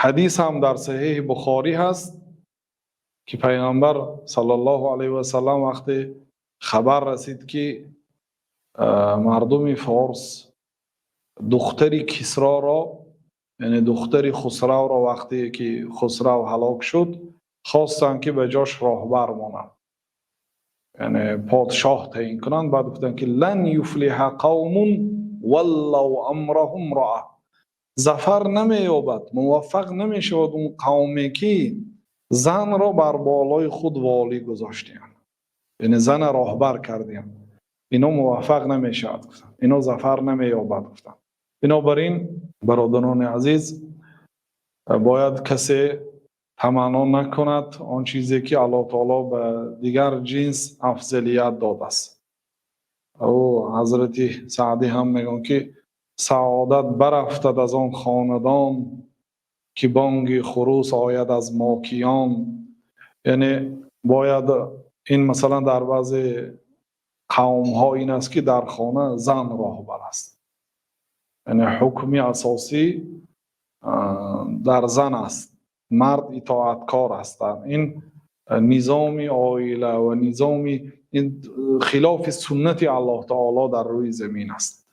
Ҳадис ҳам дар Саҳеҳи Бухорӣ ҳаст, ки Паёмбар саллаллоҳу алайҳи васаллам вақте хабар расид, ки мардуми форс духтари Кисроро, яъне духтари Хусравро, вақте ки Хусрав ҳалок шуд, хостанд, ки ба ҷояш роҳбар монанд, яъне подшоҳ таъйин кунанд. Баъд гуфтанд, ки لن يفلح قوم ولوا أمرهم امرأة. Зафар намеёбад, муваффақ намешавад он қавме, ки занро бар болои худ волӣ гузоштаанд, яъне занро роҳбар кардаанд. Инҳо муваффақ намешавад, гуфтанд, инҳо зафар намеёбад, гуфтанд. Бинобар ин, бародарони азиз, бояд касе таманно накунад он чизе, ки Аллоҳи таъоло ба дигар ҷинс афзалият додааст. Ӯ Ҳазрати Саъдӣ ҳам мегӯянд, ки саодат барафтад аз он хонадон, ки бонги хурӯс ояд аз мокиён. Яъне бояд ин, масалан, дар баъзе қавмҳо ин аст, ки дар хона зан роҳбар аст, яъне ҳукми асосӣ дар зан аст, мард итоаткор ҳастанд. Ин низоми оила ва низоми ин хилофи суннати Аллоҳи таъоло дар рӯи замин аст.